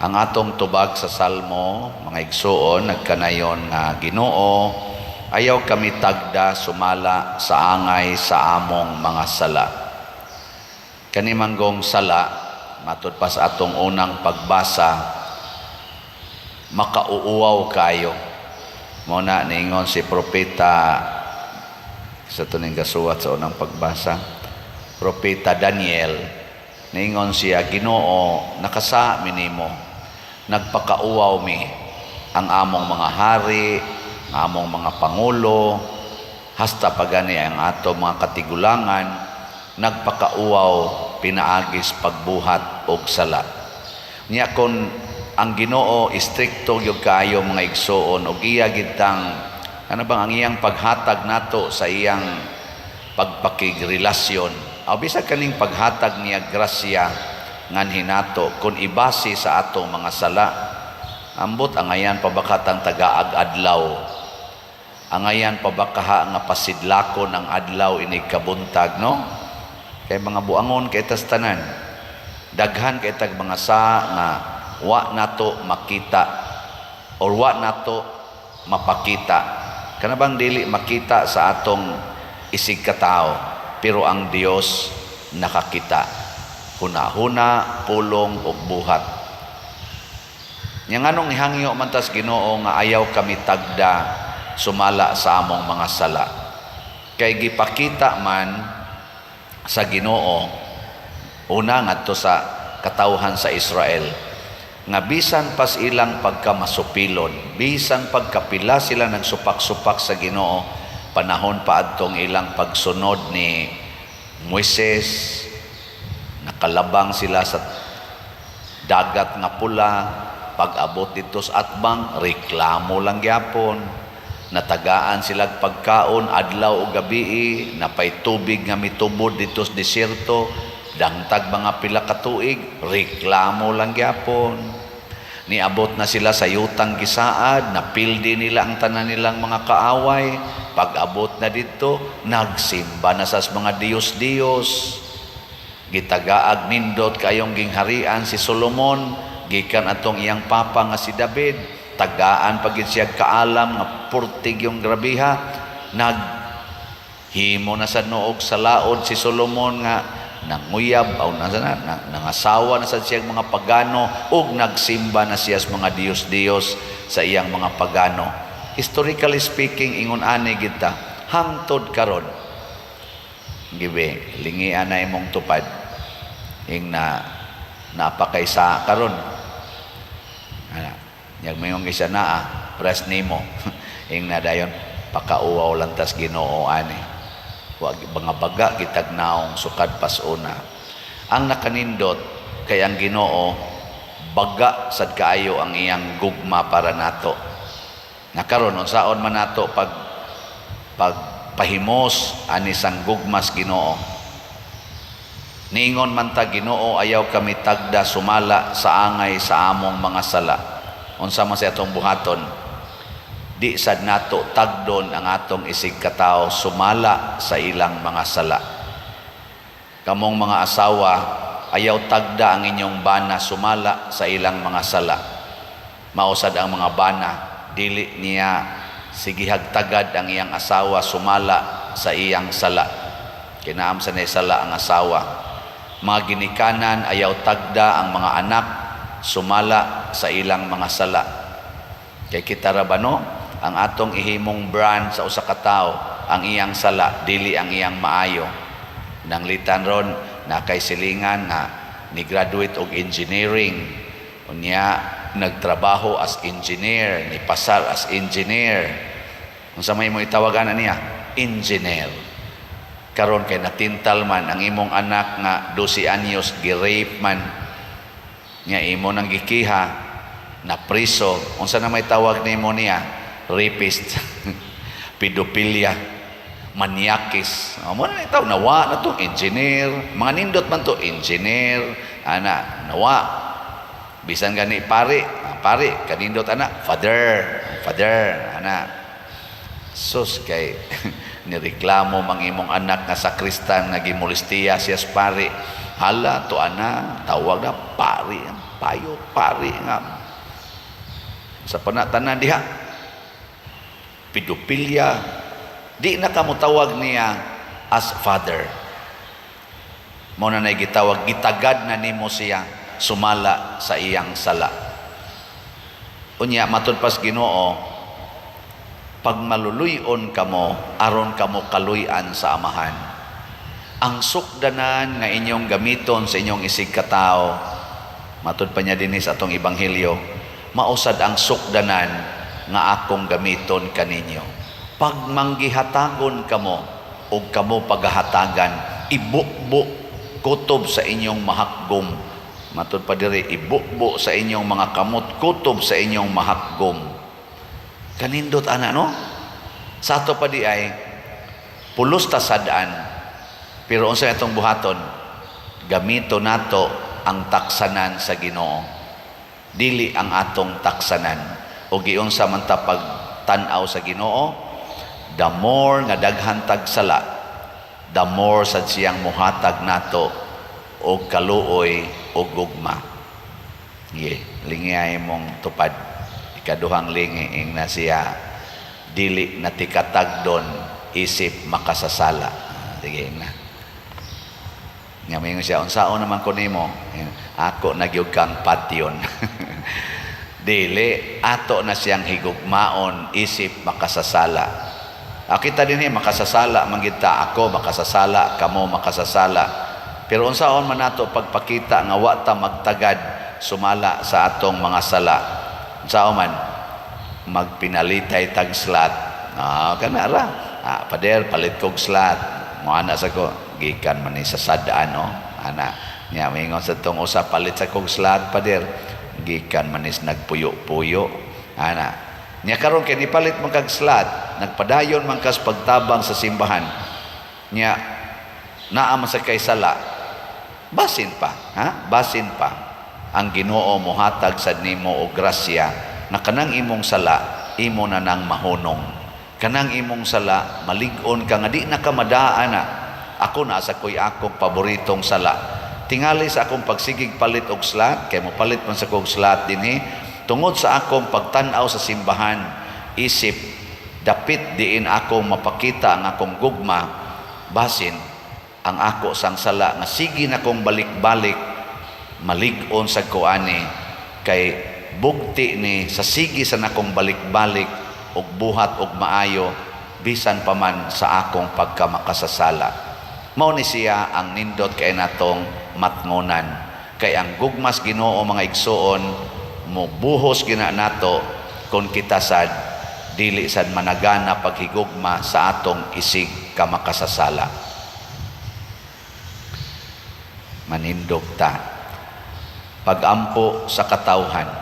Ang atong tubag sa Salmo, mga igsuon, nagkanayon nga, "Ginoo, ayaw kami tagda sumala sa angay sa among mga sala." Kani manggong sala, matud pa sa atong unang pagbasa, makauuwaw kayo. Mao na niingon si propeta sa tuning gasuwat sa unang pagbasa, Propeta Daniel, niingon siya, "Ginoo, nakasa mi nimo, nagpakauwaw mi, ang among mga hari, ang among mga pangulo, hasta pagani ang ato mga katigulangan, nagpakauwaw pinaagis pagbuhat og sala." Nya kon ang Ginoo istrikto gyud kaayo, mga igsuon, og iya gitang ano bang ang iyang paghatag nato sa iyang pagpakigrelasyon. Aw bisag kaning paghatag niya grasya nganhi nato, kung ibase sa atong mga sala, ambot angayan pa ba katang tagaag adlaw? Angayan pa ba kaha nga pasidlakon ang adlaw inig kabuntag, no? Kay mga buangon kay tas tanan. Daghan kay tag mga sa nga wa nato makita or wa nato mapakita. Kana bang dili makita sa atong isig katao, pero ang Dios nakakita. Huna-huna, pulong ug buhat. Nya nganong nihangyo man tas Ginoo nga ayaw kami tagda sumala sa among mga sala? Kay gipakita man sa Ginoo una ngadto sa katawhan sa Israel nga bisan pas ilang pagkamasupilon, bisan pagkapila sila nagsupak-supak sa Ginoo panahon pa adtong ilang pagsunod ni Moises, nakalabang sila sa Dagat nga Pula, pag-abot dito sa atbang, reklamo lang gyapon. Natagaan sila pagkaon adlaw o gabi, napay tubig nga mitubod dito sa desierto, dangtag mga pila ka tuig, reklamo lang gyapon. Niabot na sila sa yutang gisaad, napildi nila ang tanan nilang mga kaaway. Pag-abot na dito, nagsimba na sa mga diyos-diyos. Gitagaag nindot kayong gingharian si Solomon gikan atong iyang papa nga si David. Tagaan pagid siya kaalam nga purtig yung grabiha. Nag himo na sa noog sa laod si Solomon nga nanguyab aw na, na, nangasawa na sad siya mga pagano ug nagsimba na siya sa mga diyos-diyos sa iyang mga pagano. Historically speaking, ingon ani kita hangtod karon. Gibe lingian na imong tupad ing na napakaysa karon ana, yag mayong isa naa press nimo ing na dayon pakauwaw lang tas Ginoo ani. Wa mga baga gitag naong sukad pas una. Ang nakanindot kay ang Ginoo baga sad kaayo ang iyang gugma para nato. Nakaron unsaon man nato pag pahimos ani sang gugmas Ginoo? Niingon man ta, "Ginoo, ayaw kami tagda sumala sa angay sa among mga sala." Unsa man sa atong buhaton? Di sad nato tagdon ang atong isig katao sumala sa ilang mga sala. Kamong mga asawa, ayaw tagda ang inyong bana sumala sa ilang mga sala. Mausad ang mga bana, dili niya sigihag tagad ang iyang asawa sumala sa iyang sala. Kinaam sa sala ang asawa. Mga ginikanan, ayaw tagda ang mga anak sumala sa ilang mga sala. Kay kita ra ba, no? Ang atong ihimong brand sa usa ka tawo ang iyang sala, dili ang iyang maayo. Nanglitan ron na kay silingan nga ni graduate og engineering. Unya nagtrabaho as engineer, ni pasar as engineer. Unsa may mo itawagan na niya? Engineer. Karon kay natintal man ang imong anak nga 12 anyos, gi-rape man nga imo nang gikiha, na priso, unsa na may tawag nimo niya? Rapist, pedophilia, manyakis. Oh, mo na itaw nawa na to engineer, mga nindot man to engineer ana, nawa bisan gani pare, ah, pare kanindot ana, father, father ana. Sus, kay nireklamo mang imong anak nga sakristan nga gimulistiya siya sa pare. Hala to ana, tawag na pari, payo pari nga sa panatanan diha pedophilia, di na ka motawag niya as father. Mao na nay gitawag, gitagad na nimo siya sumala sa iyang sala. Unya matud pas Ginoo, pagmaluluy-on kamo aron kamo kaluy-an sa Amahan. Ang sukdanan nga inyong gamiton sa inyong isig katawo, matud pa niya dinhi sa atong ebanghelyo, mao sad ang sukdanan nga akong gamiton kaninyo. Pag manggihatagon kamo ug kamo pagahatagan, ibubo kutob sa inyong mahakgom. Matud pa diri, ibubo sa inyong mga kamot kutob sa inyong mahakgom. Kanindot ana, no? Sa ato pa di ay pulos ta sad-an, pero unsa itong buhaton? Gamito nato ang taksanan sa Ginoo, dili ang atong taksanan. O giunsa man ta pagtan-aw sa Ginoo, the more nga daghan tag sala, the more sad siyang muhatag nato og kaluoy og gugma. Ye, lingi mong tupad. Ikaduhang lingi, ing na siya, dili na tikatagdon isip makasasala. Sige na. Nga mingon siya, "Unsaon naman ko nimo? Ako na gyud kang patyon." Dili, ato na siyang higugmaon isip makasasala. Ah, kita dinhi makasasala man gid ta, ako makasasala, kamo makasasala. Pero unsaon man nato pagpakita nga wa ta magtagad sumala sa atong mga sala? Unsaon man? Magpinalitay tag slot. Ah, kana ra. "Ah, pader, palit kog slot." Mo ana sa ko, gikan man ni sa sadaan, no? Ana. Nya mingon sa tong usa, "Palit sa kog slot, pader." "Gikan man is nagpuyo-puyo." Ana. Nya karon kay nipalit man kag slot, nagpadayon man kas pagtabang sa simbahan. Nya naa man sa kay sala. Basin pa, ha? Basin pa. Ang Ginoo mohatag sad nimo og grasya na kanang imong sala imo na nang mahunong. Kanang imong sala malig-on ka nga di na ka madaa na. Ako na sa ko'y akong paboritong sala. Tingali sa akong pagsigig palit og slot, kay mo palit man sa kog slot dinhi, tungod sa akong pagtan-aw sa simbahan, isip dapit diin akong mapakita ang akong gugma, basin ang ako sang sala nga sige na kong balik-balik, malig-on sa ko ani kay bugti ni sa sige sa nakong balik-balik og buhat og maayo bisan pa man sa akong pagkamakasasala. Mao ni siya ang nindot kay natong matngonan, kay ang gugmas Ginoo, mga igsuon, mo buhos gina nato kung kita sad dili sad managana paghigugma sa atong isig kamakasasala. Manindog ta. Pagampo sa katawhan.